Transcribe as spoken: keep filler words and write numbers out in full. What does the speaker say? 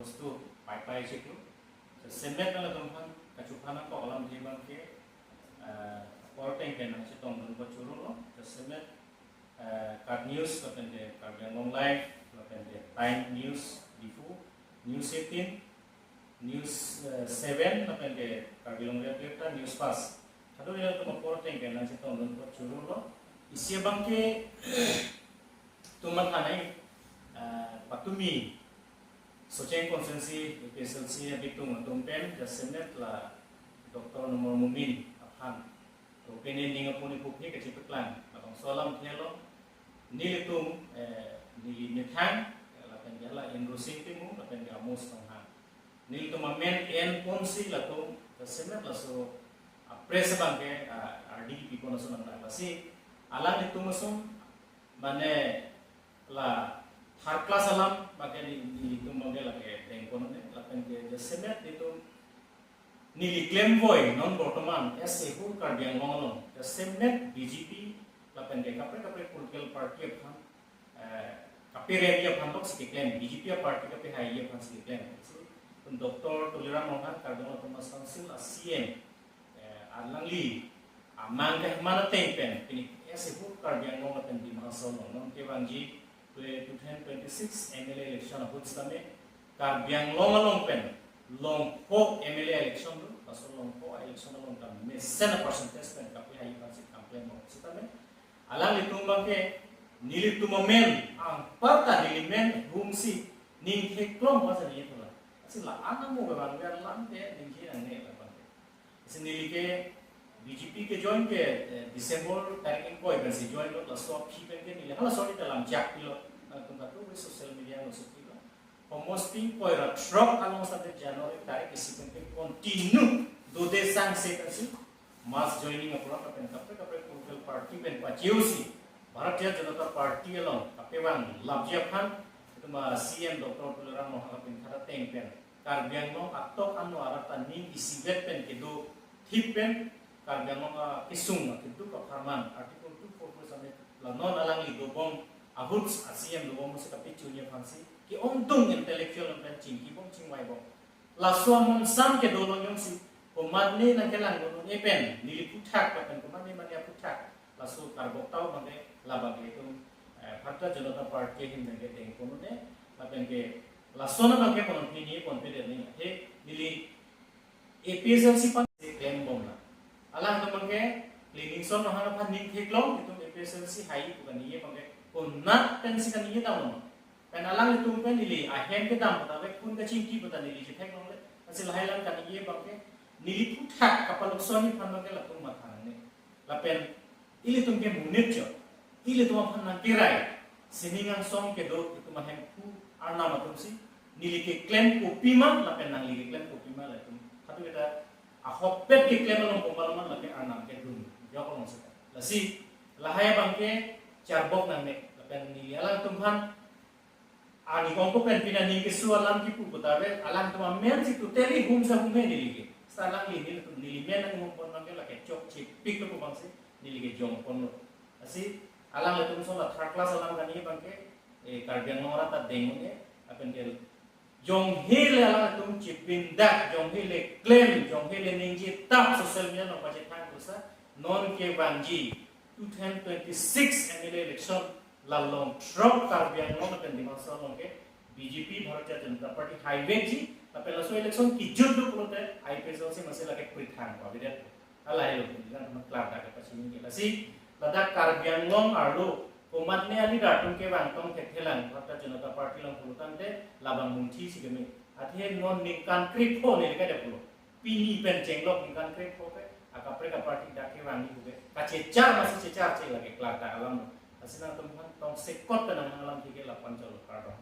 Stu pai pai chiklo. Jasemet nangtum aphan kachuphan ako alam di abangke, eh, apor ateng pen nangchetongdun pachurolo. Jasemet, eh, KAT News, lapen ke Karbi Anglong Live, lapen ke Time News, Diphu, News eighteen, News, eh, seven, lapen ke Karbi Anglong Abirta, News Fast. Kadokave nangtum apor ateng pen nangchetongdun pachurolo. Isi abangke tum mathanai, eh, patumi Socheng constituency A P H L C abitung atum pen jasemet la Doctor Numal Momin aphan opinion ning apuni puphe kachipaklang, labangso alamthe along nelitum, eh, neli methang, eh, lapen ke hala Inrosing Timung, lapen ke Amos Ronghang. Nelitum amen enponsi latum jasemet laso a-press abangke, ah, ardi pipon ason nanglang, lasi alanglitum ason mane la third class alam abangke ne-, nelitum abangke lake dengpon ne, lapen ke jasemet nelitum neli klem voi non bortoman as a whole Karbi Anglong along jasemet B J P lapen ke kaprek kaprek political party aphan, eh, kapereng aphan loksi keklem, B J P a-party kapehaiji aphansi keklem. Si pun Doctor Tuliram Ronghang, Karbi Anglong Autonomous Council a-C M, eh, alangli amang kehman ateng pen pini as a whole Karbi Anglong lapen Dima Hasao along non kevangji two thousand twenty-six M L A election ahut sitame Karbi Anglong along pen longpo M L A election do, laso longpo election along ta mesen a-percentage pen kapehaiji aphansi kam klemlo. Sitame alanglitum abangke nelitum amen, anparta neli men humsi ning theklong pasa ni thola. Lasi la-an amo bebang ber lam ke ningje nangne la abangke. Lasi neli ke B J P ke join ke, eh, December tarik ingkoi pensi joinlo, laso aphi pen ke neli hala sorry dalam jak pilo, nangtum katu social media alongsi pilo. Homosti ingkoi ra throk along sate January tarik isi pen ke continue dode sangse pensi mass joining a-program lapen kaprek kaprek political party pen pache-osi Bharatiya Janata Party along kapevang lapji aphan, itum a-C M Doctor Tuliram Ronghang aphan khada ateng pen Karbi Anglong atok ano arat ta ning isivet pen kedo thip pen Karbi Anglong akesung akeduk apharman Article two four four sitame la non alangli dobom ahut a-C M dobom si kapechunji aphansi ke-ongdung intellectual pen chingkibom chingvaibom. Laso amonsam kedo along jongsi komatne nangkelang dun-un-e pen neli aphuthak lapen komatne mane aphuthak laso karbok tau abangke labangke itum, eh, Bharatiya Janata Party ahin abangke dengpon un-e lapen ke lason abangke konon pini ponpe deni he neli A P H L C aphan si klembom na. Alangtum abangke Cleaningson Ronghang aphan ning theklong, itum A P H L C hai pu kaningje abangke konat pensi kaningje damnon. Pen alanglitum pen neli ahem kedam puta ave, kun kachingki puta neli chetheklongle. Lasi lahai alam kaningje abangke neli aphuthak kapalokson aphan abangke latum matha nangne. Lapen ilitum ke monit jo. Ilitum aphan nangkerai sining angsong kedo itum ahemphu arnam atumsi neli keklem kopima lapen nangli keklem kopima latum. Hatu kita ahokpet keklem along komal man lapen arnam kedun jok along seta. Lasi lahai abangke charbok nangne lapen neli alangtum aphan ani kongko pen pina ning keso alam kipu puta ave, alangtum amen si totally humsa humhe neli ke. Seta alangli nelitum neli men nanghumpon abangke lake chokche piklo pu abangsi neli ke jongponlo. Lasi alanglitum ason la third class alam kaningje abangke, eh, Karbi Anglong arat ta deng un-e, lapen ke jonghile alangtum chipindak, jonghile klem, jonghile ningje tap social media along pachethang pusa, non kevangji two thousand twenty-six M L A election la long throk Karbi Anglong lapen Dima Hasao along ke B J P Bharatiya Janata Party haivekji, lapen laso election kijut lo pulote I P H L C masi lake prithang ko avedet. Alai lo, neli nangtum klem dak kepachini ke. Lasi ladak Karbi Anglong arlo komatne a-leader atum kevang tong thekthelang Bharatiya Janata Party along pulo tangte labang mungthi si keme. Athe non ningkan krepho neli kade pulo. Pini pen chenglok ningkan krepho ke akaprek a-party dak kevangji pu ke kachechar masi checharche lake klem dak alam. Lasi nangtum aphan tong sekot pen nanghang alam thike lapu-an cholo, kardom.